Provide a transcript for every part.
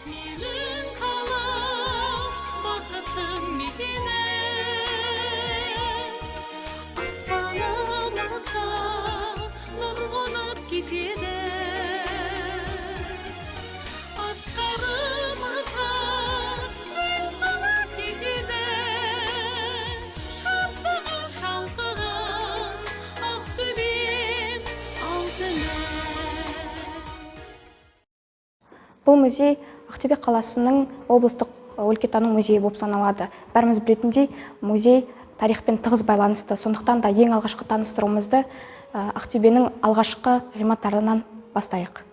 Менің қалам бақыттың мекені. Аспанымызға нұр қонып кетеді. Асқарымызға гүл қонып кетеді. Шаттығы шалқыған Ақтөбем алтыны. Бұл музей Ақтөбе қаласының облыстық өлкетану музейі болып саналады. Бәріміз білетіндей, музей тарихпен тығыз байланысты. Сондықтан да ең алғашқы таныстыруымызды Ақтөбенің алғашқы ғимараттарынан бастайық.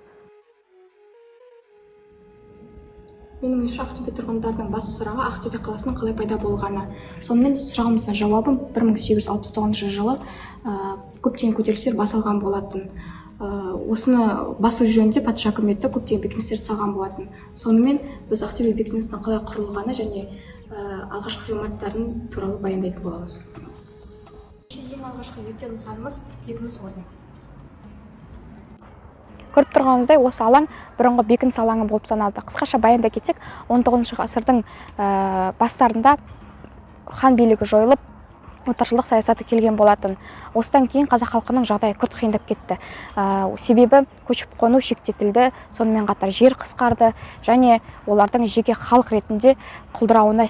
Менің ойымша, Ақтөбе тұрғындарының басты сұрағы Ақтөбе қаласының қалай пайда болғаны. Сонымен, сұрағымыздың жауабы: 1869 жылы көптеген көтерілістер басылған болатын. Осыны басу жөнінде патша үкіметі көптеген бекіністерді салған болатын. Сонымен, біз Ақтөбе бекінісінің қалай құрылғаны және алғашқы ғимараттарын туралы баяндайтын боламыз. Ең алғашқы зерттеу нысанымыз — бекініс орны. Көріп тұрғаныңыздай, осы алаң бұрынғы бекініс алаңы болып саналды. Қысқаша баяндай кетсек, 19 ғасырдың бастарында хан билігі жойылып, отаршылдық саясаты келген болатын. Осыдан кейін қазақ халқының жағдайы күрт қиындап кетті. Себебі көшіп қону шектетілді, сонымен қатар жер қысқарды және олардың жеке халық ретінде құлдырауына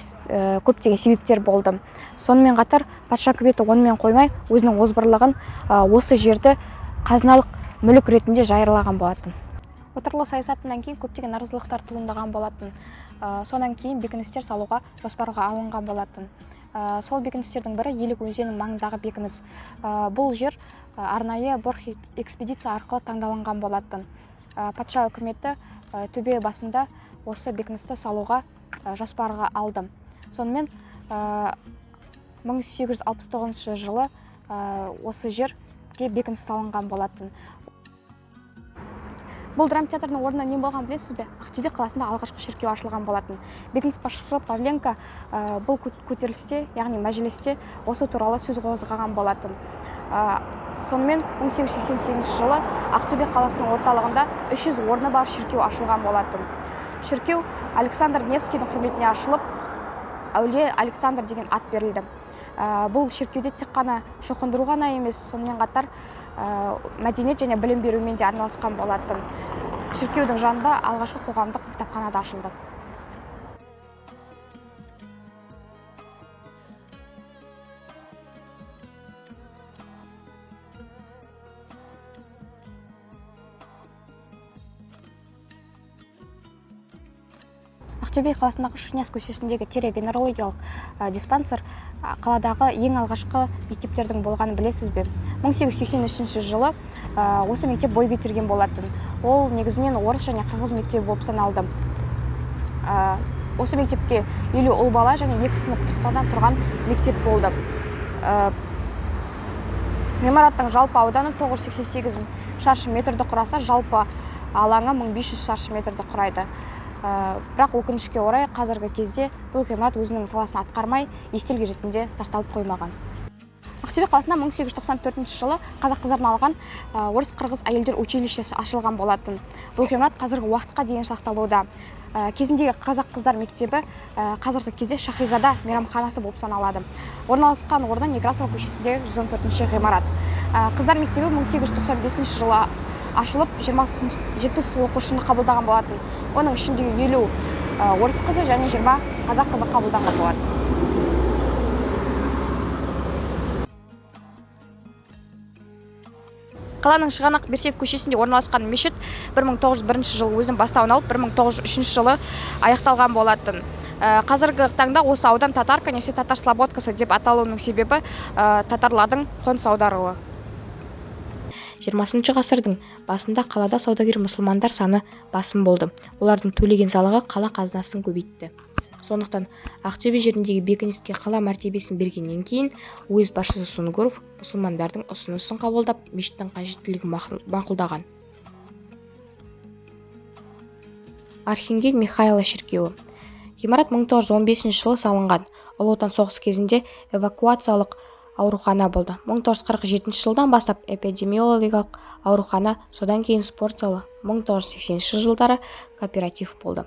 көптеген себептер болды. Сонымен қатар патша үкіметі онымен қоймай, өзінің озбырлығын осы жерді қазыналық мүлік ретінде жариялаған болатын. Отарлау саясатынан кейін көптеген наразылықтар туындаған болатын. Содан кейін бекіністер салуға жоспарға алынған болатын. Сол бекіністердің бірі — Елек өзенінің маңындағы бекініс. Бұл жер арнайы Борх экспедиция арқылы таңдалынған болатын. Патша үкіметі төбе басында осы бекіністі салуға жоспарға алды. Сонымен, 1869 жылы осы жерге бекініс салынған болатын. Бұл драма театрының орнында не болғанын білесіз бе? Ақтөбе қаласында алғашқы шіркеу ашылған болатын. Бекініс басшысы Павленко бұл көтерілісте, яғни мәжілісте осы туралы сөз қозғаған болатын. Сонымен, 1888 жылы Ақтөбе қаласының орталығында 300 орны бар шіркеу ашылған болатын. Шіркеу Александр Невскийдің құрметіне ашылып, әулие Александр деген ат берілді. Бұл шіркеуде тек қана шоқындыру ғана емес, сонымен қатар мәдениет және білім берумен де айналысқан болатын. Шіркеудің жанында алғашқы қоғамдық кітапхана да ашылды. Ақтөбе қаласындағы Шернияз көшесіндегі тере-венерологиялық диспансер қаладағы ең алғашқы мектептердің болғанын білесіз бе? 1883 жылы осы мектеп бой көтерген болатын. Ол негізінен орыс және қырғыз мектебі болып саналды. Осы мектепке 50 ұл бала және 2 сыныптықтардан тұрған мектеп болды. Ғимараттың жалпы ауданы 988 шаршы метрді құраса, жалпы алаңы 1500 шаршы метрді құрайды. Бірақ өкінішке орай, қазіргі кезде бұл ғимарат өзінің саласын атқармай, естелік ретінде сақталып қоймаған. Ақтөбе қаласында 1894 жылы қазақ қыздарына арналған орыс-қырғыз әйелдер училищесі ашылған болатын. Бұл ғимарат қазіргі уақытқа дейін сақталуда. Кезіндегі қазақ қыздар мектебі қазіргі кезде Шахризада мейрамханасы болып саналады. Орналасқан орны — Некрасова көшесіндегі 114 ғимарат. Қыздар мектебі 1895 жылы ашылып, 70 оқушыны қабылдаған болатын. Оның ішіндегі 50 орыс қызы және 20 қазақ қызы қабылданған болатын. Қаланың Шығанақ Берсеев көшесінде орналасқан мешіт 1901 жылы өзінің бастауын алып, 1903 жылы аяқталған болатын. Қазіргі таңда осы аудан Татарка немесе Татар Слободкасы деп аталуының себебі татарлардың қоныс аударуы. 20 ғасырдың басында қалада саудагер мұсылмандар саны басым болды. Олардың төлеген салығы қала қазынасын көбейтті. Сондықтан Ақтөбе жеріндегі бекініске қала мәртебесін бергеннен кейін уезд басшысы Сунгуров мұсылмандардың ұсынысын қабылдап, мешіттің қажеттілігін мақұлдаған. Архангел Михайло шіркеуі. Ғимарат 1915 жылы салынған. Ұлы Отан соғысы кезінде эвакуациялық аурухана болды. 1947 жылдан бастап эпидемиологиялық аурухана, содан кейін спорт залы, 1980 жылдары кооператив болды.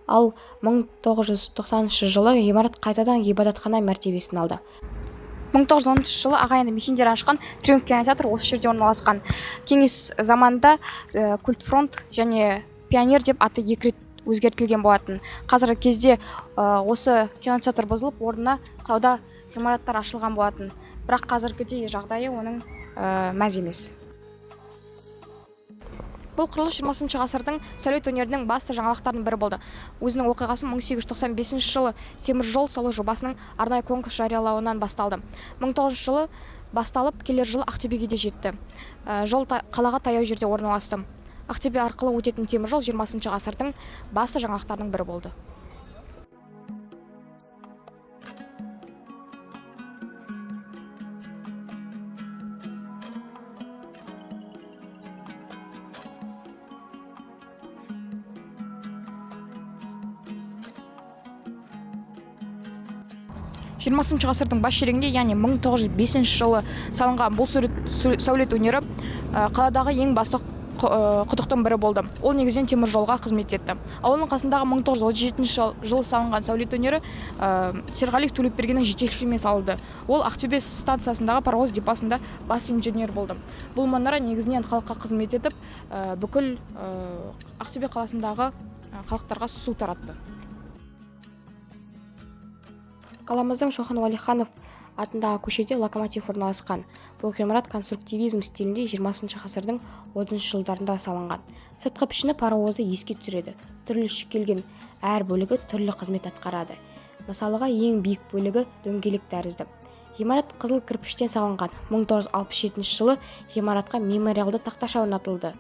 Ал 1990 жылы ғимарат қайтадан ғибадатхана мәртебесін алды. 1910 жылы ағайынды Михиндер ашқан «Триумф» кинотеатры осы жерде орналасқан. Кеңес заманында «Культфронт» және «Пионер» деп аты екі рет өзгертілген болатын. Қазіргі кезде осы кинотеатр бұзылып, орнына сауда ғимараттары ашылған болатын. Бірақ қазіргідей жағдайы оның мәз емес. Бұл құрылыс 20 ғасырдың сәулет өнерінің басты жаңалықтарының бірі болды. Өзінің оқиғасы 1895 жылы темір жол салу жобасының арнайы конкурс жариялауынан басталды. 1900 жылы басталып, келер жылы Ақтөбеге де жетті. Жол қалаға таяу жерде орналасты. Ақтөбе арқылы өтетін темір жол 20 ғасырдың басты жаңалықтарының бірі болды. 20 ғасырдың бас ширегінде, яғни 1905 жылы салынған бұл сәулет өнері қаладағы ең басты құдықтың бірі болды. Ол негізінен темір жолға қызмет етті. Ал оның қасындағы 1937 жылы салынған сәулет өнері Серғалиев Төлепбергеннің жетекшілігімен салынды. Ол Ақтөбе станциясындағы паровоз депосында бас инженер болды. Бұл мұнара негізінен халыққа қызмет етіп, бүкіл Ақтөбе қаласындағы халықтарға су таратты. Қаламыздың Шоқан Уәлиханов атындағы көшеде локомотив орналасқан. Бұл ғимарат конструктивизм стилінде 20 ғасырдың 30 жылдарында салынған. Сыртқы пішіні паровозды еске түсіреді. Түрлі шектелген әр бөлігі түрлі қызмет атқарады. Мысалыға, ең биік бөлігі дөңгелек тәрізді. Ғимарат қызыл кірпіштен салынған. 1967 жылы ғимаратқа мемориалды тақташа орнатылды.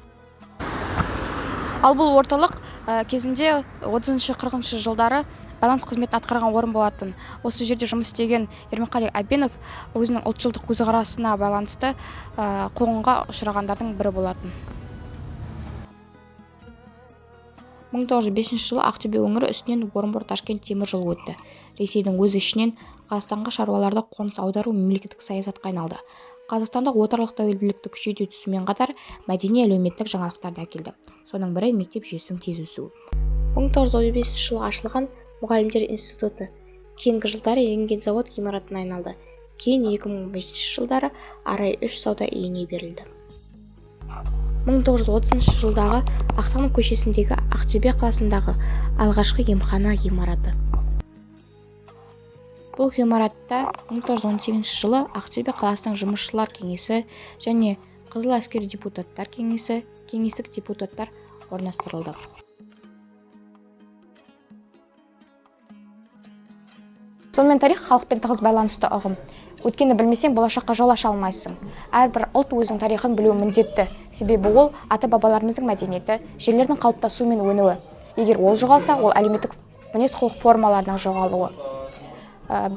Ал бұл орталық кезінде 30-40 жылдары байланыс қызметін атқарған орын болатын. Осы жерде жұмыс істеген Ермекқали Әбенов өзінің ұлтшылдық көзқарасына байланысты қуғынға ұшырағандардың бірі болатын. 1905 жылы Ақтөбе өңірі үстінен Орынбор-Ташкент темір жолы өтті. Ресейдің өз ішінен Қазақстанға шаруаларды қоныс аудару мемлекеттік саясатқа айналды. Қазақстандық отарлық тәуелділікті күшейте түсумен қатар мәдени әлеуметтік жаңалықтарды әкелді. Соның бірі мектеп жүйесінің тез өсуі. 1935 жылы ашылған мұғалімдер институты кейінгі жылдары рентгензавод ғимаратына айналды. Кейін 2015 жылдары Арай 3 сауда үйіне берілді. 1930 жылдағы Ақтанов көшесіндегі Ақтөбе қаласындағы алғашқы емхана ғимараты. Бұл ғимаратта 1918 жылы Ақтөбе қаласының жұмысшылар кеңесі және Қызыл әскери депутаттар кеңесі, кеңестік депутаттар орналастырылды. Сонымен тарих халықпен тығыз байланысты ұғым. Өткенді білмесең, болашаққа жол аша алмайсың. Әрбір ұлт өзінің тарихын білуі міндетті. Себебі ол ата-бабаларымыздың мәдениеті, жерлердің қалыптасуы мен өнуі. Егер ол жоғалса, ол әлеуметтік мінез-құлық формаларының жоғалуы.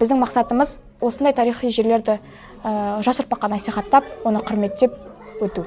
Біздің мақсатымыз осындай тарихи жерлерді жас ұрпаққа насихаттап, оны құрметтеп өту.